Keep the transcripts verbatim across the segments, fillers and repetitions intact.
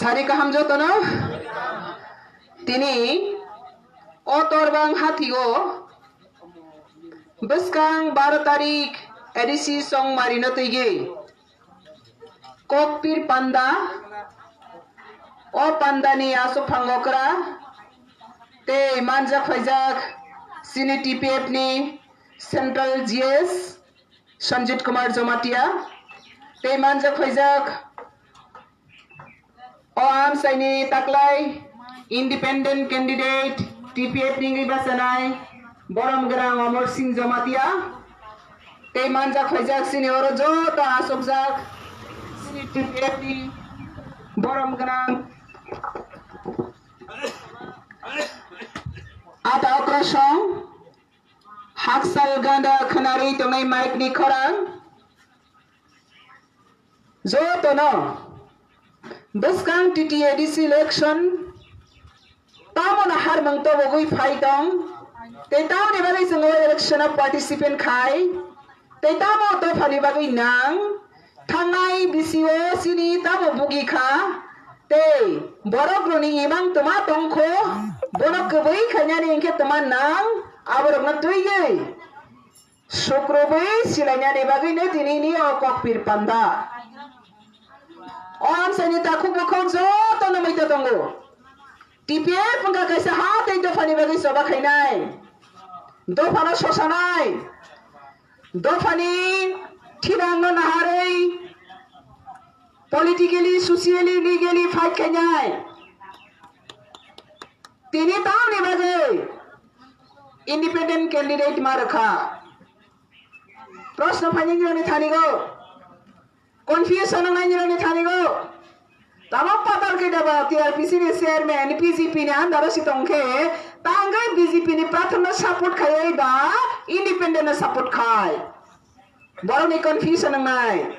Hari kaham jotono. Tini o torbang hatio bwskang baro tarik A D C Chongmari no twigwi Kokpir panda, o panda ni aswk phango kwra tei manjak phaijak chini T P F ni Central G S Sanjit Kumar Jamatia tei manjak phaijak o amchaini taklai independent candidate T P F ni wngwi bachanai borom gwnang Omor Singh Jamatia tei manjak phaijak chini oro joto achukjak chini T P F ni borom gwnang ata okra song haksal ganda khwnarwi tongnai mic ni khorang. Jotono bwskang T T A D C election tamo no harmang tobogwi phai tong, tei tamoni bagwi chwng o election o participant khai, tei tamo dophani bagwi nang thangnai bisi o chini tamo bugi kha, tei borok rokni imang twma tongkho, bono kwbwi khainani hinkhe twma nang aborokno twiwi. Sukrubwi silainani bagwino tinini o kokpir panda. O amchaini takhuk bukhuk jotono muitu tongo. T P F wngkha kaisa ha tei dophani bagwi choba khainai. Dophano sosanai. Dophani thirangno naharwi politically, socially, legally fight khainai. Tini tamni bagwi independent candidate ma rwkha. Proshno phainai nini thani go. Confusion wngnai nini thani go. Tamo patal khe daba T R P C ni chairman B J P ni under o si tong khe tangwi B J P ni pratham no support khai ba independent no support khai. Borok ni confusion wngnai.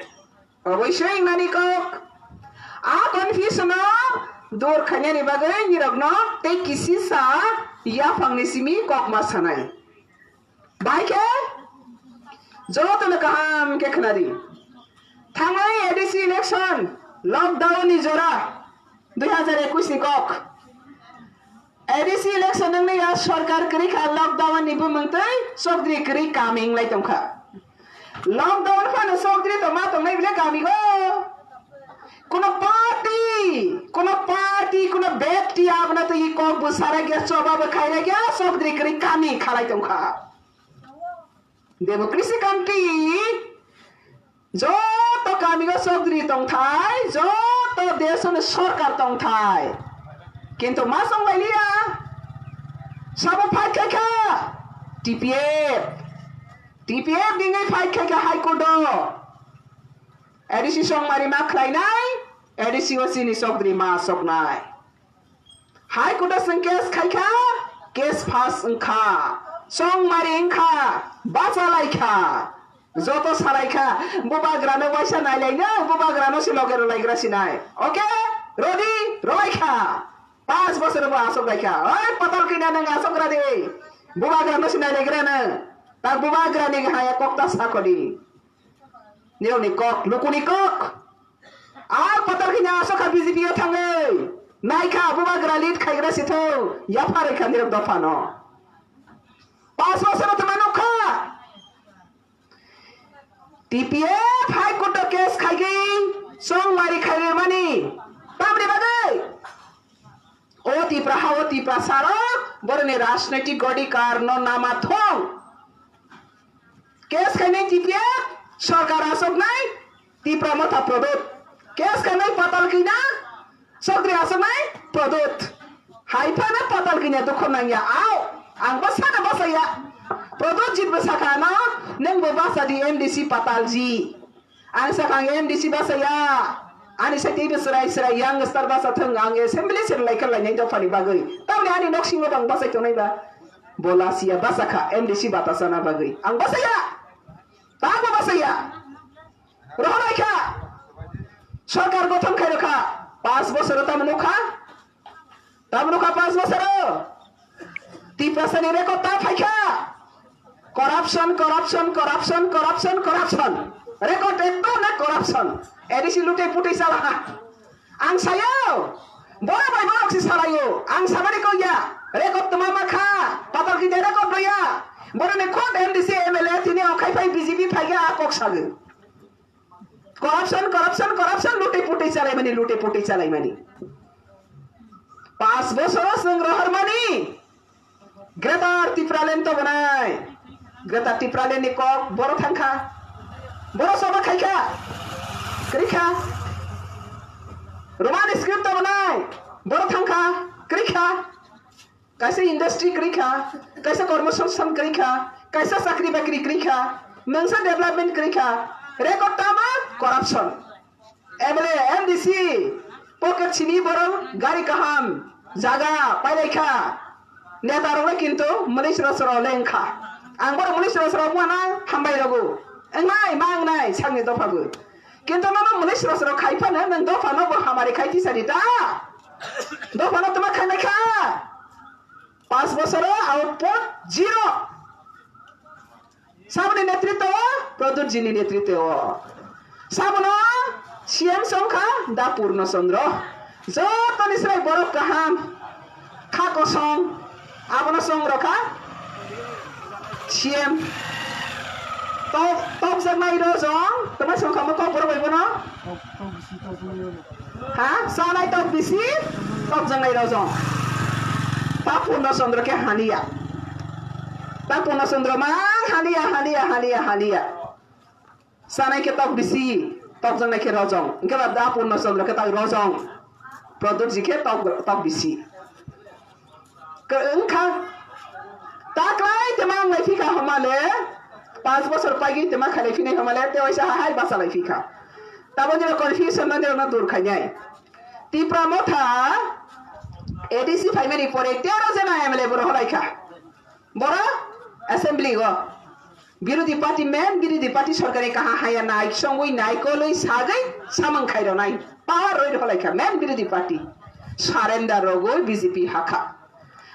Oboisoi wngnani kok. A confusion no dur khainani bagwi nirokno tei kisisa yaphangni simi kok ma sanai. Bai khe jotono kaham khe khwnadi. Thangnai A D C election lockdown ni jora dui hazar ekwis ni kok. A D C election wngwi ya sorkar kwrwi kha, lockdown ni bumung tei chokdri kwrwi kami wnglai tongkha. Lockdown phano chokdri tongma tongnai bile kami go. Kono party, kono party, kono bekti abna tei kok bwsara gya choba bwkhaira gya chokdri kwrwi kami khalai tongkha. Democracy country joto kamigo chokdri tongthai, joto desoni sorkar tongthai. Kintu ma chonglai liya, sabo fight khai kha T P F. T P F ni ngai fight khai kha High Court o. A D C Chongmari ma khlainai, A D C o chini chokdri ma choknai. High Court o chwng case khai kha, case pass wng kha, Chongmari wng kha, bacha lai kha. Joto salai kha, bubagra no waisa nai lai no, bubagra no se loge rw lai gra sinai. Okay? Rodi, rw lai kha. Panch bosor bo asok lai kha. Oi, patal kina nang asok ra de. Bubagra no se nai lai gra no. Ta bubagra ni haya kok ta sa kho di. Nirok ni kok, luku ni kok. Ar patal khe nya asok kha B J P o thangwi. Nai kha bubagra lead khaigra sitho. Yapha rwkha nirok dopha no. Panch bosor tongma nukha. T P F High Court o case khaigwi Chongmari khairwi mani. Tamni bagwi. O Tipra ha o Tipra saro boroni rajnaitik godikar no nama thong. Case khainai T P F sorkar asoknai Tipra Motha Prodot. Case khainai Patal Kina sokri asoknai Prodot. Hai phano Patal Kina dukho nangya. Ao, ang bwsano bwsaya. Prodot jit bwsakha no, nwng bo bwsa di M D C Patal ji. Ang sakha ang M D C bwsaya. Ani sai teibo chwrai chwrai youngster bwsa thwng ang assembly se lai kha lainai dophani bagwi. Tamni ani nok singo bang bwsai tongnai ba. Bo lasiya bwsakha M D C bata chana bagwi. Ang bwsaya. Tamo bwsaya. Rohoroi kha. Sorkar gothon khai rokha. Panch bosoro tamo nukha. Tamrukha panch bosoro Tiprasani record ta phaikha. Corruption, corruption, corruption, corruption, corruption. Record ekdom na corruption. A D C lute pute chala ha. Ang sayo, borok bai borok si salayo. Ang sabani kok ya, record tuma ma kha, patal kini record rw ya. Boroni kot M D C, M L A tini o khai phai B J P phai ya, a kok sago. Corruption, corruption, corruption, lute pute chalai mani, lute pute chalai mani. Pas bosoro chwng rohor mani. Greater Tipraland to bonai. Greater Tipraland ni kok boro thangkha. Boro soba khaikha. Krikha. Roman script to bonai. Boro thangkha. Krikha. Kaisa industry krikha. Kaisa kormosongsthan krikha. Kaisa chakri bakri krikha. Mungsa development krikha. Record tama corruption. M L A, M D C, pocket sini borok gari kaham, jaga pailaikha. Neta rokno kintu mwnwi sra sra lengkha. Ang borok mwnwi sra sra muana hambai rogo. Wngnai, ma wngnai, sakni dopha bo. Kintu nono mwnwi sra sra khai phano nwng dopha no bo hamari khai tisani ta. Dopha no tuma khai mai kha. Pas bosoro output zero. Saboni netritwo o, Pradyut jini netritwo o. Sabono C M songkha da Purno Chandra. Jotoni srai borok kaham, kha kosong, abono song rokha C M. Tok, tokjaknai rojong, toma songkha mo kok borok bai bono? Ha? Sanai tok bisi, tokjaknai rojong. Ta Purno Chandra khe haniya. Ta Purno Chandra mang haniya, haniya, haniya, haniya. Sanai khe tok bisi, tokjaknai khe rojong. Hwnkhe ba da Purno Chandra khe tok rojong. Pradyut ji khe tok, tok bisi. Ke-, wngkha, ta klai tei ma wnglai phikha homa le, panch bosor paigwi tei ma khailai phinai homa le, tei waisa ha hai bachalai phikha. Taboni rok confusion no nirok no dur khainai. Tipra Motha A D C phaimani pore tero jena M L A borok holaikha. Boro assembly o. Birodhi party, main birodhi party sorkari kaha haya nai, songwi nai, kolwi sagwi samung khai ronai. Power roi rokha laikha, main birodhi party. Surrender rogwi B J P hakha.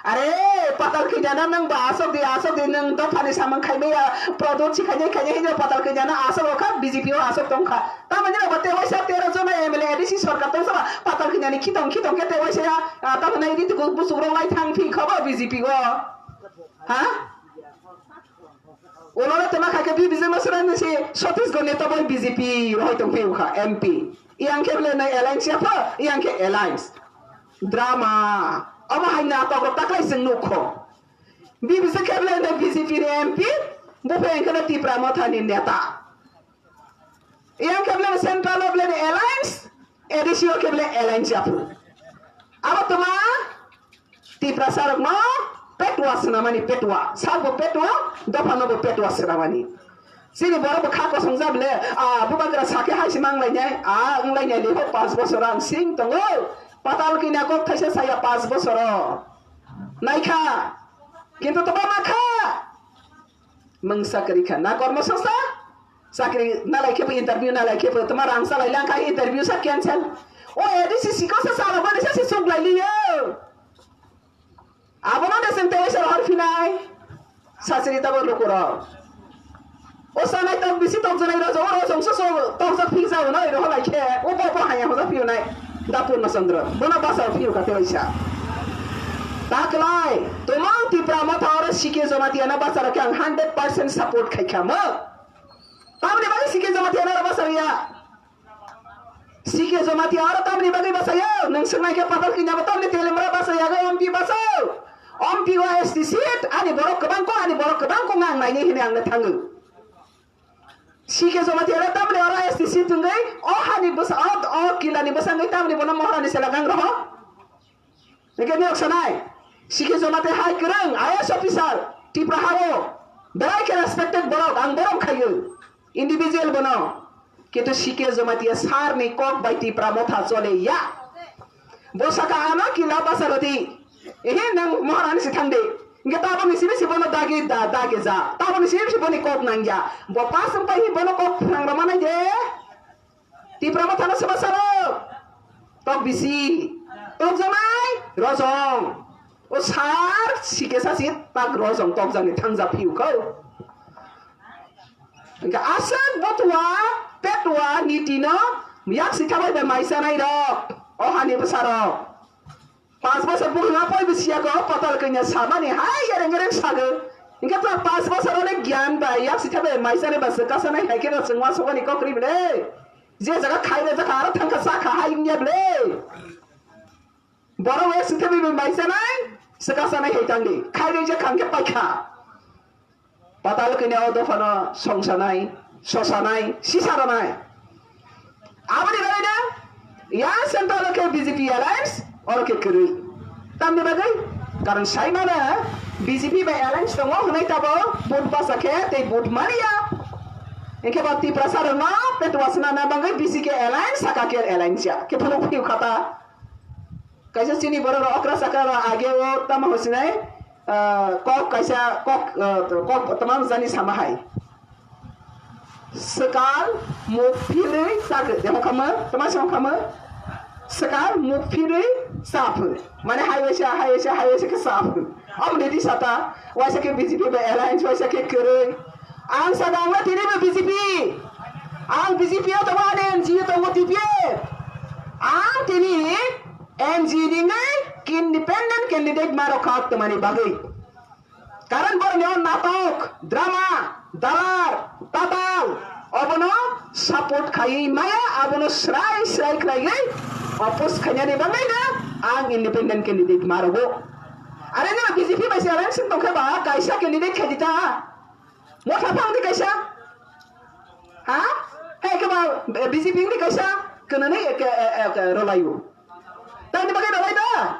Are, patal kanya na nang ba asok di, asok di nang dophani samung khai maya, product si khai khai hino patal kanya na asok rokha, B J P o asok tongkha. Tamani rok ba te waisa tero jona M L A A D C sorkar tongsa ba patal kanya ni khitong khitong khe te waisa ya, ah, tamani riti busuk rok lai thang phi khabo B J P o. Ha? Ulora tema khai khe B B C no sera ni si Chhattisgarh ni taboi B J P rohoi tong phi ukha M P. Yang khe bole nai alliance ya pha, yang khe alliance. Drama. Omo hai na tok rok taklai sing nuk kho. B B C khe bole nai B J P ni M P, buphe yang khe Tipra Motha ni neta. Yang khe bole central o bole alliance, A D C o khe bole alliance ya phu. Abo tuma Tiprasa rokno petwa swnamani, petwa. Sakbo petwa, dophano bo petwa swnamani. Chini borok bo kha kosong jabole, ah, bubagra sakhe hai se manglainai, ah, wnglainai leho panch bosor ang sing tongo. Patal kina kok thaisa saya panch bosoro. Naikha. Kintu toba makha. Mungsa kwrwi kha. Na kormo songsa? Chakri nalai khe bo interview nalai khe bo toma rang salai lang kha interview sa cancel. O A D C sikho sa sala bani sa si suk lai liyo. Abono de seng tewe sar hor phinai. Sasiri tabo lukurok. O sanai tok bisi tok janai rojo, o rojong so so tok jak phi jao nai ro lai khe. O bo bo haya hoja phi nai. Da Purno Chandra. Bono basa phi ka tewe sa. Taklai, tomang Tipra Motha oro C K Jamatia na basa rok ang hundred percent support khai kha mo. Tamni bagwi C K Jamatia na basa ya. C K Jamatia aro tamni bagwi basayo? Nwng swngnai khe patal kinyabo tamni telemra basayago M P baso? M P o S T seat, ani borok kwbang ko, ani borok kwbang ko ngang naini hini ang thango. C K Jamatia aro tamni oro S T seat wngwi o hani bwsa, o, o kilani bwsangwi tamni bono Maharani sela gang roho. Hingke nok sanai, C K Jamatia hai kwrwng I A S officer, Tipra hao, belai khe respected borok, ang borom khayo, individual bono. Kintu C K Jamatia sir ni kok bai Tipra Motha chole ya. Bo saka ano kila basa rodi. Ehe nang Maharani si thangde. Hingke taboni simi si bono dagi da, dagi ja. Taboni simi si boni kok nang ya. Bo pas wng pai hi bono kok phang rama nai de. Tipra Motha no sema salo. Tok bisi. Tok janai. Rojong. O sar sike sa si tak rojong tok jani thangja phiu kau. Hingke aswk botua, petua, niti no yak si thabai bai mai sanai rok. O hani bwsarok. Panch bosor bukhung apoi bisiya ko patal kanya samani hai yereng yereng sago. Hingke to panch bosor ole gyan bai yak sitha bai maisani ba swkasa nai hai khe no chwngma sokani kok ri bile. Je jaga khai re jaga aro thangkha sakha hai wngya bile. Borok yak sitha bai bai maisanai swkasa nai hai tangdi. Khai re je khangke paikha. Patal kanya o dophano songsanai, sosanai, sisaranai. Aboni bagwi da, ya central o khe B J P alliance, oro khe kwrwi. Tamni bagwi, karon saimano B J P bai alliance tongo hwnwi tabo vote basa khe tei vote maliya. Hinkhe bo Tiprasa rokno petwa swnamna bagwi B C K alliance, saka khe alliance ya. Khe phunuk phiu khata. Kaisa chini borok rok okra sakra rok age o tamo hwnsinai, ah, kok kaisa kok, ah, kok tamo jani sama hai. Swkal muk philwi chakhe, demo khamwi, tamo se khamwi. Swkal muk philwi chaphu. Mane hai waisa, hai waisa, hai waisa khe chaphu. Omo nini sata, waisa khe B J P bai alliance, waisa khe kwrwi. Ang sakha ang tini bo B J P. Ang B J P o tongo, ani N G O tongo T P F. Ang tini N G O ni independent candidate ma rok kha tongmani bagwi. Karon borok ni o natok, drama, dalar, tatal, obono support khaiwi maya, abono srai srai khlaiwi oppose khainani bagwi no ang independent candidate ma rogo. Are no B J P bai se alliance tongkhe ba kaisa candidate khai di ta. Motha phang di kaisa. Ha? Hai khe ba B J P ni kaisa kwnani eke, e, e, eke rolayu. Tani bagwi rolaida.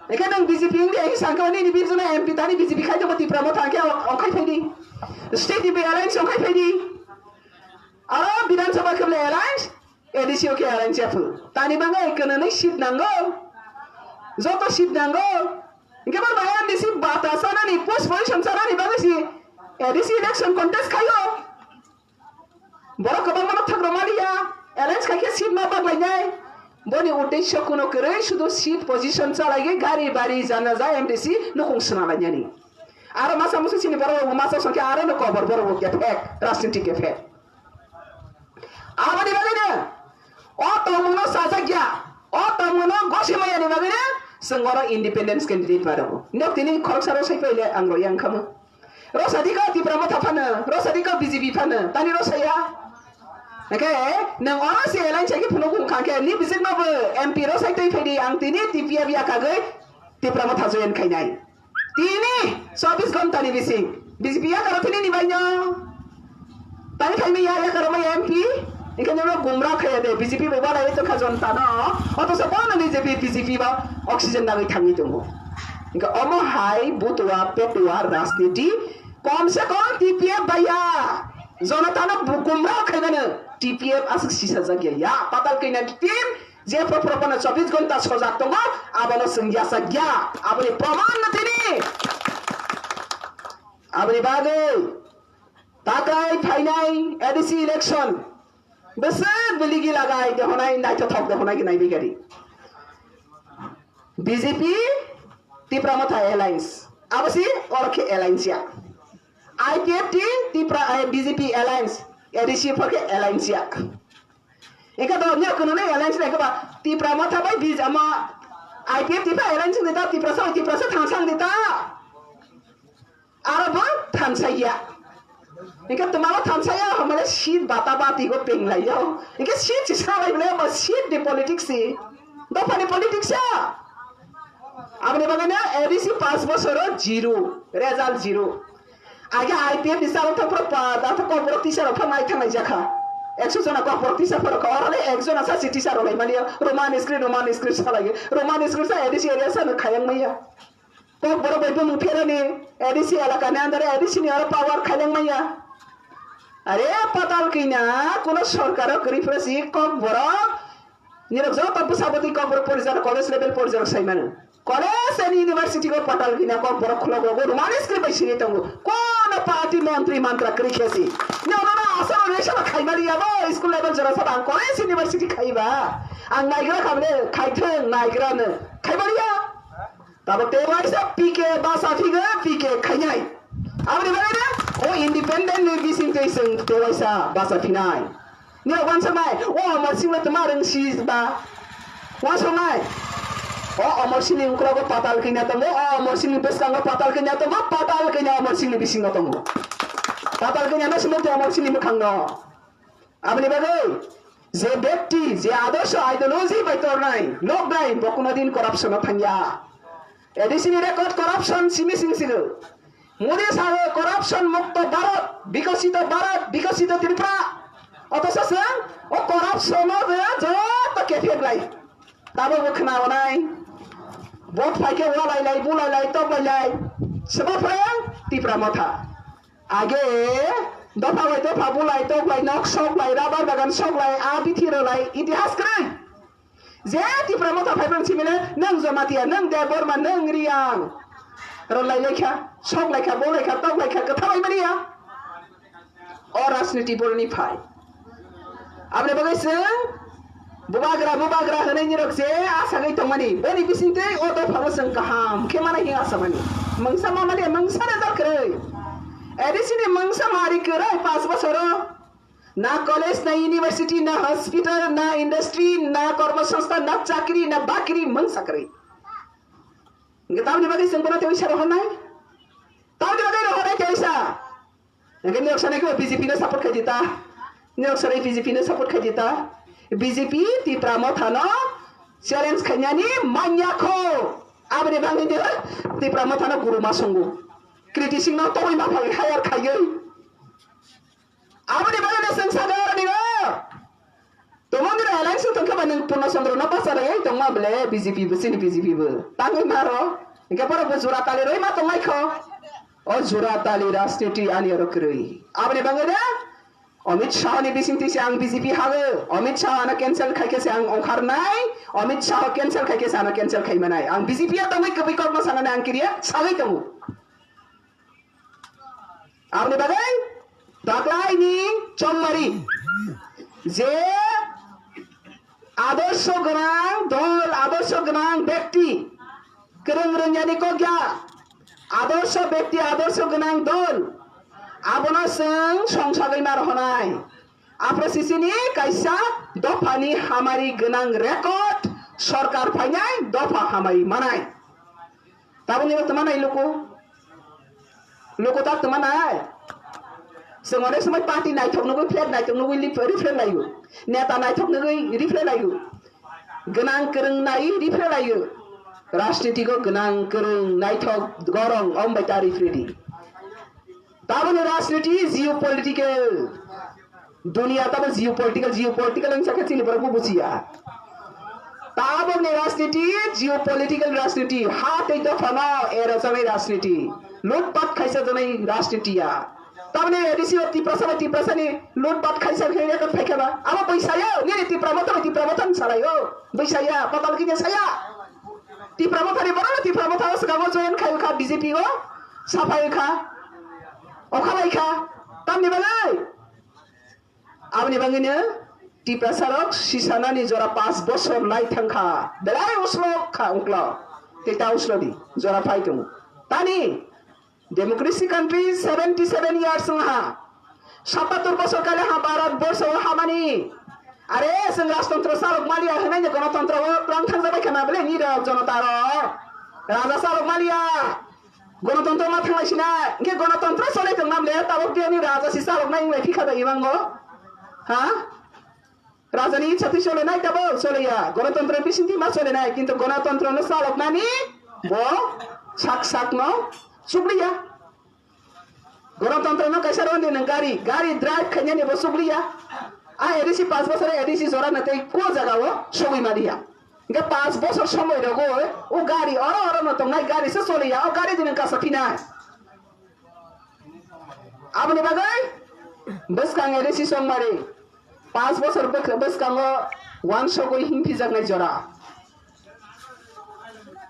Eke nang B J P ni ai sangka ni ni birjana M P tani B J P khai jabo Tipra Motha khe ong khai phaidi. State ni alliance ong khai phaidi. Aro Bidhan Sabha khe alliance. A D C o khe alliance ya phu. Tani bagwi kwnani seat nango. Joto seat nango. Hingke bo bai M D C bata sanani, post position sanani bagwi si A D C election contest khayo. Borok kwbangma no thok rwmaliya. Alliance khai khe seat ma baglainai. Boni uddesho kuno kwrwi, sudu seat position chalaigwi gari bari jana ja M D C nukhung swnalainani. Aro masa musu chini borok rok masa songkhe aro no kobor borok rok kephek, rajniti kephek. Aboni bagwino o tongmungno sajak ya, o tongmungno gosi mayani bagwino chwng oro independence candidate ba rwo. Nok tini khoroksa rosai paile ang rw yang khamu. Rosadi ko Tipra Motha phano, rosadi ko B J P phano, tani rosaya. Hake, nang oro si alliance ki phunuk wng kha khe, ni bisik no bo M P rosai twi phaidi, ang tini T P F ya kagwi Tipra Motha join khainai. Tini chobbish ghonta ni bising B J P yakaro thini ni baino. Tani thaimi ya yakaro mai M P. Ingkhe nino gumra khaya de B J P bai bada ito kha jonta no. Oto se bono ni je B J P ba oxygen nagwi thangwi tongo. Ingkhe omo hai butua petua rajniti kom se kom T P F baya. Jonata no bu-, gumra khaimano T P F aswk sisa jagya ya. Patal kanya team. Je phoro phoro bono chobbish ghonta sojak tongo, abono chwng yachak ya, aboni proman no tini. Aboni bagwi takai phainai A D C election bwswk beligi lagai dehonai naithothok dehonai khe naibai gari. B J P Tipra Motha Alliance, abo si oro khe alliance ya. I P F T Tipra, eh, B J P Alliance, A D C phor khe alliance ya. Eka do nyo kuno ne alliance ne kaba Tipra Motha bai bij ama I P F T bai alliance ne ta Tiprasa bai Tiprasa thangsang ne ta. Aro bo thangsai ya. Eka tuma bo thangsai ya hamale seat bata bati go peng lai yo. Eka seat si sa lai bole ma seat de politics si. Dopha ni politics ya. Aboni bagwi no A D C paanch bosoro zero, result zero. Age I P F ni salo thok phro pa, da thok kok borok tisa rok phano nai thang nai jakha. Ekso jona kok borok tisa phano kha, oro le ek jona sa si tisa rok lai mani ya. Roman script, Roman script sa lai. Roman script sa A D C area sa no khayang maya. Kok borok bai bumung pherani A D C elaka ni under A D C ni oro power khayang maya. Are patal kina, kuno sorkar o kwrwi phano si kok borok Nirok joto bwsa bwtwi kok borok porijak college level porijak sai mano. College and university go patal bina kok borok khulok rogo Roman script bai sini tongo. Kono party montri mantra kwrwi khe si. Ni ono na asal resa ba khai mali ya bo school level jora sa ang college university khai ba. Ang naigra khamne khai theng naigra ne. Khai mali ya. Tabok te waisa P K basa phigo P K khainai. Aboni bagwi na o independent ni bising tei sing te waisa basa phinai. Nirok wansuknai, o Amar Singh no tma rwng si ba? Uansuknai. O Omor Singni uklogo patal kanya tongo, o Omor Singni bwskango patal kanya tongo, patal kanya Omor Singni bisingo tongo. Patal kanya no simi twi Omor Singni mwkhang no. Aboni bagwi je bekti, je adorsho, ideology bai tornai, noknai, bo kuno din corruption o thangya. A D C ni record corruption simi sing sigo. Modi sao corruption mukto Bharat, bikosito Bharat, bikosito Tripura. Othocho chwng o corruption o je joto kephek lai. Tabuk bo khna onai. Vote phai khe walai lai, bulai lai, tok lai lai. Sebo phai ang Tipra Motha. Age dopha bai dopha bulai, tok lai, nok sok lai, rabar bagan sok lai, a bithi rw lai, itihas kwrwi. Je Tipra Motha phaibrang simile, nang Jamatia, nang Debbarma, nang Riyang. Rwlai laikha, sok laikha, bo laikha, tok laikha, kwtha bai mani ya. O rajniti boroni phai. Aboni bagwi chwng bubagra, bubagra hwnwi nirok je asagwi tongmani, boni bisingtwi o dophano chwng kaham khe mana hi asamani. Mungsa mamali mungsa result kwrwi. A D C ni mungsa mari kwrwi panch bosoro. Na college, na university, na hospital, na industry, na kormosongsthan, na chakri, na bakri, mungsa kwrwi. Hingke tamni bagwi chwng bono tei uisa rohornai? Tamni bagwi rohornai tei uisa? Hingke niyok sanai khe B J P no support khai di ta. Niyok sanai B J P no support khai di ta. B J P Tipra Motha no challenge khainani manya kho. Aboni bagwi no Tipra Motha no guru ma songo. Kriti Singh no tongwi ma phai hire khaiwi. Aboni bagwi no chwng sakha aroni no. Tomoni ro alliance tongkhe ba nwng Purno Chandra no bacha rwgwi tongma bole B J P bo chini B J P bo. Tangwi maro. Hingke borok bo jura tali rwi ma tongmai kho. O jura tali rajniti ani oro kwrwi. Aboni bagwi no Amit Shah ni bisingtwi se ang B J P hago. Amit Shah ano cancel khaikhe se ang ongkharnai. Amit Shah cancel khaikhe se ano cancel khaimanai. Ang B J P o tongwi kwbwi kokno sanani ang kiriya sagwi tongo. Aboni bagwi taklaini chongmari je adorsho gwnang dol, adorsho gwnang bekti, kwrwng rwngyani kokya, adorsho bekti, adorsho gwnang dol, abono chwng songsagwi ma rohonai. Aphro sisini kaisa dophani hamari gwnang record sorkar phainai dopha hamari manai. Tabukni bo tongma nai luku. Luku tak tongma nai. Chwng onek somoi party naithok nugwi, flag naithok nugwi lip-, refrain laio. Neta naithok nugwi refrain laio. Gwnang kwrwng nai refrain laio. Rajnitiko gwnang kwrwng naithok gorong om bai ta refrain di. Tabukni rajniti geopolitical. Dunia tamo geopolitical, geopolitical wngsa khe chini borok bo bujiya. Tabukni rajniti, geopolitical rajniti, ha tei dophano erajaknai rajniti, lutpat khaisajaknai rajniti ya. Tamoni A D C o Tiprasa bai Tiprasa ni lutpat khaisa khe record phaikha ba. Abo bui sayo, nini Tipra Motha bai Tipra Motha ni salayo. Bui saya, patal kini saya. Tipra Motha ni borok no Tipra Motha o swkango join khai kha B J P o, saphai kha. Okha bai kha. Tamni bagwi? Aboni bagwino Tiprasa rok sisanani jora panch bosor lai thangkha, belai uslok kha ungklo, tei ta uslodi jora phai tongo. Tani democracy country seventy seven years wngha, satattor bosor kale ha Bharat borsho o hamani. Are chwng rajtontro chalok maliya hwnai ni gonotontro o twlang thangjabai khana bele ni rok jonota rok raja chalok maliya. Gonotontro ma thanglai sina, hingke gonotontro chole tong nam le, tabok biyani raja si chalok nai wngmai phikha bai imango. Ha? Raja ni itsa twi chole nai tabok chole ya. Gonotontro bising twi ma chole nai, kintu gonotontro no chalok nani bo sak sak no chukliya. Gonotontro no kaisa roni nang gari, gari drive khainani bo chukliya. A A D C panch bosor A D C jora na tei ko jaga o sogwi maliya. Hingke panch bosor somoi rogo o gari oro oro no tongnai gari se choliya, o gari dini kasa phinai. Aboni bagwi bwskang A D C songmari panch bosor bwk-, bwskango wansogwi himpijaknai jora.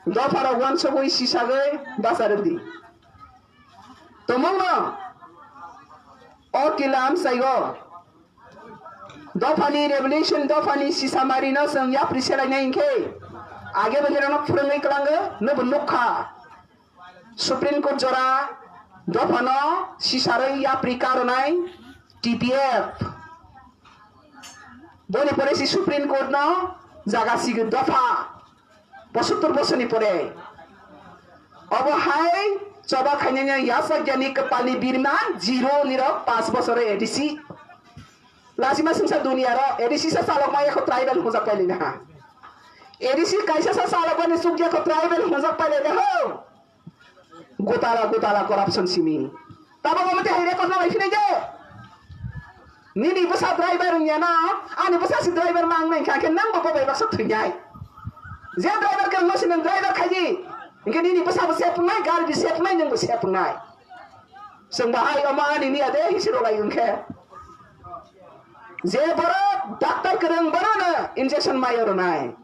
Dopharok wansogwi sisagwi bacharwdi. Tomongno o kila amsaigo. Dophani revolution, dophani sisamari no chwng yapri selainai hinkhe, age bo hirano phwrwngwi kwlango, nobo nukha. Supreme Court jora dophano sisarwi yapri karonai T P F. Boni pore si Supreme Court no Jaga sigi dopha. Posottor bosorni pore. Obo hai choba khainai yasak jani kwpalni birman zero nirok pas bosoro A D C. Lachima singsa duniya ro A D C sa salok maya kho tribal hojak pailina ha. A D C kaisa sa salok mani sukya kho tribal hojak pailina ho. Gotala gotala corruption simi. Tabo bo mate hai record na bai phine je. Nini bwsa driver wngya na, ani bwsa si driver ma wng nai kha khe nang bo bobai baksa thwinai. Je driver khe wngma si nang driver khaidi. Hingke nini bwsa bo sep wngnai, gari bi sep wngnai, nang bo sep wngnai. Chwng bahai omo ani niya de hisi rok lai wngkhe. Je borok doctor kwrwng bono no injection mayo rwnai.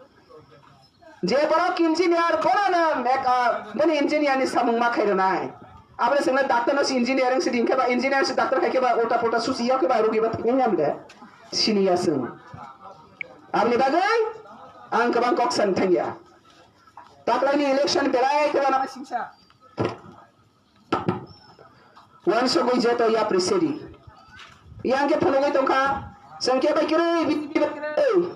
Je borok engineer bono no mek-, ah, bini engineer ni samung ma khai rwnai. Aboni sengla doctor no si engineering si din khe ba engineer si doctor khai khe ba ulta pulta susi ya khe ba rugi ba thangya de. Sini ya sung. Aboni bagwi ang kwbang kok san thangya. Taklai ni election belai khe ba na singsa. Wansugwi joto yapri sedi. Yang khe phunugwi tongkha. Chwng khe bai kwrwi, B J P bai kwrwi.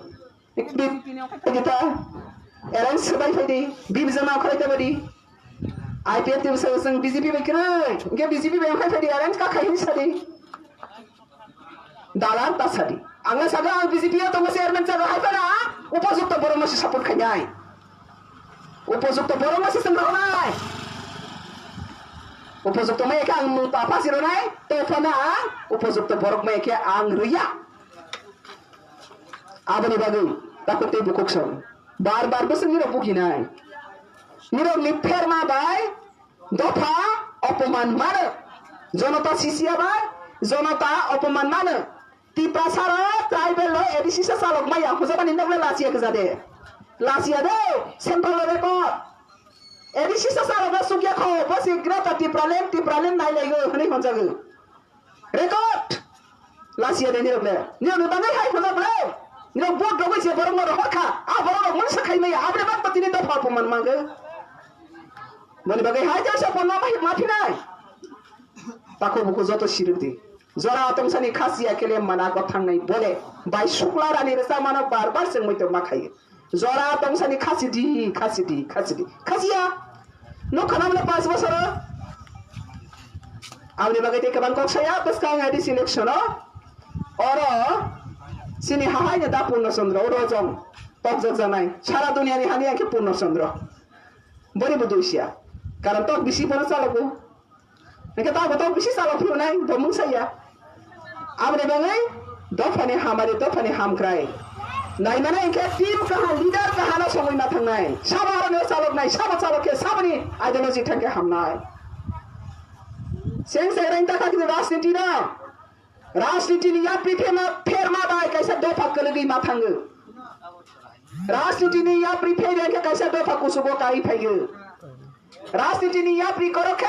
B J P ni wngkha dita. Alliance swbai phaidi. Bibijama okhai tabadi. I P F T bwsa chwng B J P bai kwrwi. Hingke B J P bai okhai phaidi. Alliance ka khai hin sadi. Dalan ta sadi. Ang le saga ang B J P o tongo chairman saga hai phano ang upojukto borok no se support khainai. Upojukto borok no se seng roknai. Upojukto mai khe ang mung ta phasi rwnai, to phano ang upojukto borok mai khe ang rwya. Aboni bagwi takuk tei bukuk song bar bar bwswk nirok bukinai. Nirok ni pherma bai dopha opoman mano. Jonota sisiya bai jonota opoman mano. Tiprasa ro tribal lo A D C sa salok maya hujabani nokle lachiya khe jade. Lachiya de central lo record. A D C sa salok no sukya kho bosi Greater Tipraland, Tipraland nai laigo hwnwi honjago. Record. Lachiya de nirok le. Nirok ni bagwi hai honjak le. Nirok vote rogwi se borok no rohor kha. A borok rok mungsa khai maya. Aboni bagwi tini dopha opoman mango. Boni bagwi hai jasa ponno ma phinai. Tako buku joto sirikdi. Jora tongsani khasiya kele mana kothangnai bole. Bai sukla rani resa mano bar bar sengmoi to ma khayo. Jora tongsani khasidi, khasidi, khasidi. Khasiya. Nukha na bole panch bosoro. Aboni bagwi tei kwbang kok saya bwskang A D C election o. Oro sini hahai ne da Purno Chandra, oro jong tokjak janai. Sara duniya ni hani angke Purno Chandra. Boni bo dusia. Karon tok bisi bono chalogo. Hingke tabo tok bisi chalok phirnai, bo mungsa ya. Aboni bagwi dophani hamari, dophani hamkrai. Naimana hingke team kaha, leader kaha no songwi ma thangnai. Sabo aroni chaloknai, sabo chalok khe saboni ideology thangkhe hamnai. Seng seng reng ta khakni rajniti no. Rajniti ni yapri phema, pherma bai kaisa dopha kwlwgwi ma thango. Rajniti ni yapri pherma khe kaisa dopha kusugo kai phaigo. Rajniti ni yapri korok khe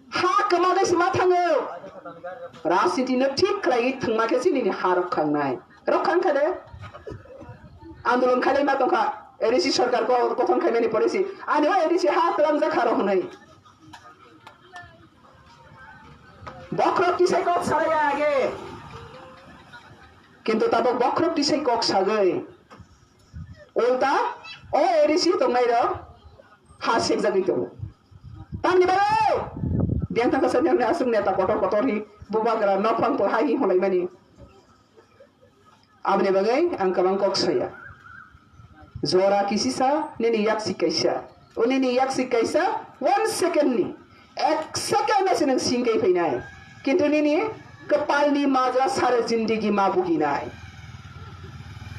ha kwma de sima thango. Rajniti no thik khlai thwngma khe chini ni ha rok khangnai. Rok khang kha de. Andolon khailai ma tongkha. A D C sarkar ko kothon khaimani pore si. Ani o A D C ha twlang jak ha rok hwnwi. Bokhorok tisai kok salai ya age. Kintu tabok bokhorok tisai kok sagwi. Ulta o A D C tongnai rok ha sekjagwi tongo. Tamni bagwi biyang thangkha sani aswk neta kotor kotor hi bubagra nokphang po hai hi hwnlaimani. Aboni bagwi ang kwbang kok saya. Jora kisisa nini yaksi kaisa. O nini yaksi kaisa one second ni. Ek second no se nwng singkai phainai. Kintu nini kwpalni majra sare jindigi ma buginai.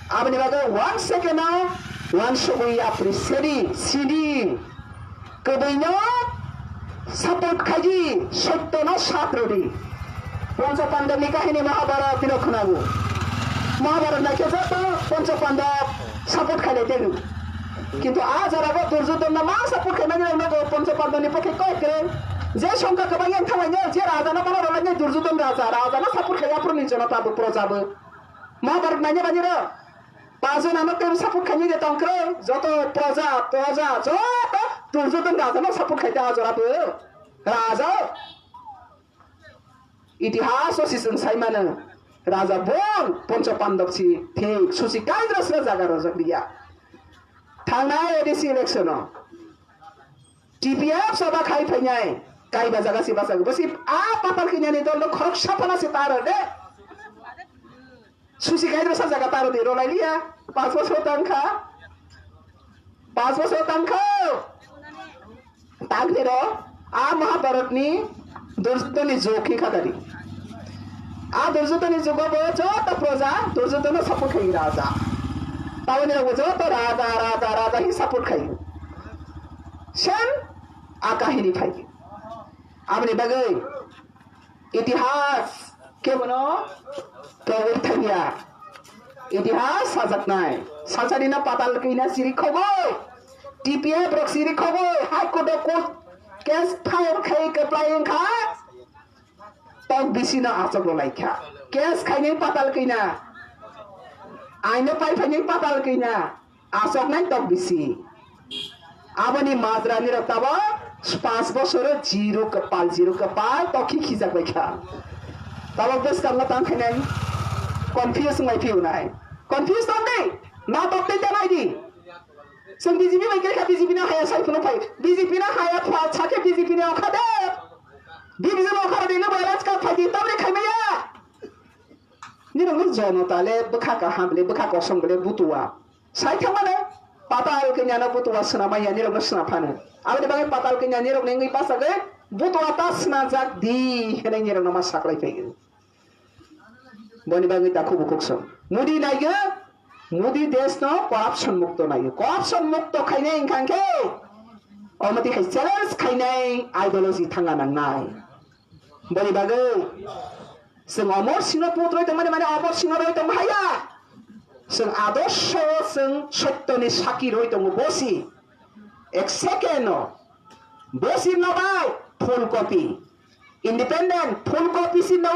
Aboni bagwi one second o one sogwi yapri sedi sidi. Kwbwino support khaidi, sotto no sath rwdi. Poncho Pandab ni kahini Mahabharat no khwnago. Mahabharat naikhe joto Poncho Pandab support khailai tegu. Kintu a jora bo Duryodhon no ma support khaimani rok nogo Poncho Pandab ni pokhe koi kwrwng. Je songkha kwbang yang thanglainai, je raja no mano rwlainai Duryodhon raja, raja no support khai aphuru ni jonota bo proja bo. Mahabharat naina bani rok. Pajon ano tei support khaini de tongkre, joto proja, proja, joto Duryodhon raja no support khaite a jora bo. Raja. Itihas o sisung sai mano. Raja bon Poncho Pandab si thik susi kaidra sra jaga rojak liya. Thangnai A D C election o T P F saba khai phainai kaiba jaga si bachak bosi a patal kinyani dol no khorok sapana si taro de. Susi kaidra sa jaga taro de rolai liya. Pas bosor tangkha. Pas bosor tangkha. Tangni ro a Mahabharatni Durjodhoni jog khe khatari. A Durjodhoni jogo bo joto proja Durjodhono support khai raja. Taboni rok bo joto raja, raja, raja hi support khai. Sen a kahini phai. Aboni bagwi Itihas kebono togwi thangya. Itihas sajaknai. Salsarina patal kina siri khogoi. T P F rok siri khogoi. High Court o court case file khai kwplai wngkha. Tok bisi no achok rwlai kha. Case khainai patal kina. Aino pai phainai patal kina. Asoknai tok bisi. Aboni majra nirok tabok pas bosoro jiru kwpal, jiru kwpal tokhi khijak bai kha. Tabok bwskango tang khainai confuse wngwi phiunai. Confuse tong di. Na tok tei tanai di. Chwng B J P bai khe B J P no haya sai phunu phai. B J P no haya phal sakhe B J P ni okha de. B J P no okha de no balance ka phai di tamre khaimaya. Nirok no jono tale bwkha kaham le bwkha kosong le butua. Sai thangmano patal kanya no butua swnamaya nirok no swnam phano. Aboni bagwi patal kanya nirok ni wngwi bachagwi butua ta swnajak di hwnwi nirok no ma saklai phaio. Boni bagwi ta khubu khuksong. Modi naiga, Modi desh no corruption mukto naiga. Corruption mukto khainai wngkha khe, omoti hai challenge khainai ideology thangna nangnai. Boni bagwi chwng Omor Singh no put roi tongmani mane Omor Singh no roi tong haya. Chwng adorsho chwng sottoni saki roi tongo bosi. Ek second no bosi no bai full copy. Independent full copy sin no.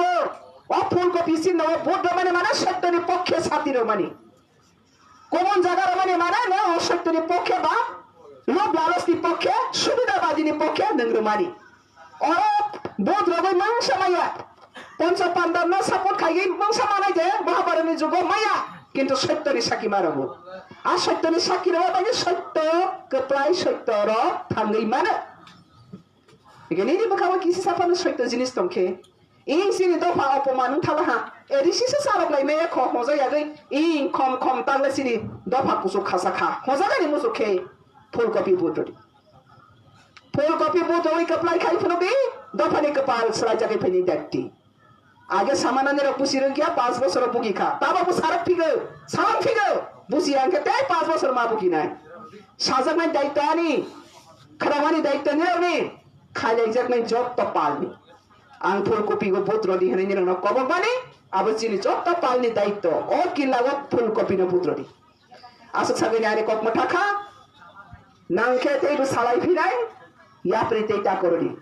O full copy sin no vote rwmani mane sottoni pokkhe sati rwmani. Kubun jaga rwmani mane no o sottoni pokkhe ba lob lalosni pokkhe subidabadini pokkhe nwng rwmani. Oro vote rwgwi mangsa maya. Poncho Pandab no support khaigwi mangsa manai de Mahabharatni jugo maya. Kintu sottoni saki ma rwgo. A sottoni saki rwgwi bagwi sotto kwplai sotto rok thangwi mano. Hingke nini bwkha o kisi saphano soito jinis tongkhe, ing chini dopha opoman wng thala ha, A D C se charok lai maya kho hoja yagwi, ing khom khom tangle chini dopha kuchuk khasa kha, hoja gani muchuk khe full copy vote rwdi. Full copy vote rwwi kwplai khai phunukdi, dophani kwpal swlai jagwi phaini dakti. Age samanani rok busi rwngya, pas bosor bugi kha. Tabo bo sarak phigo, salang phigo. Busi ang khe tei pas bosor ma bugi nai. Sajaknai daitwani, khramani daitwani rokni, khailaijaknai jotto palni. Ang full copy go vote rwdi hwnwi nirokno kobok mani, abo chini jotto palni daitwo. O killa o full copy no vote rwdi. Aswk sagwi ani kok mwthakha, nang khe teibo salai phinai, yapri tei ta korodi.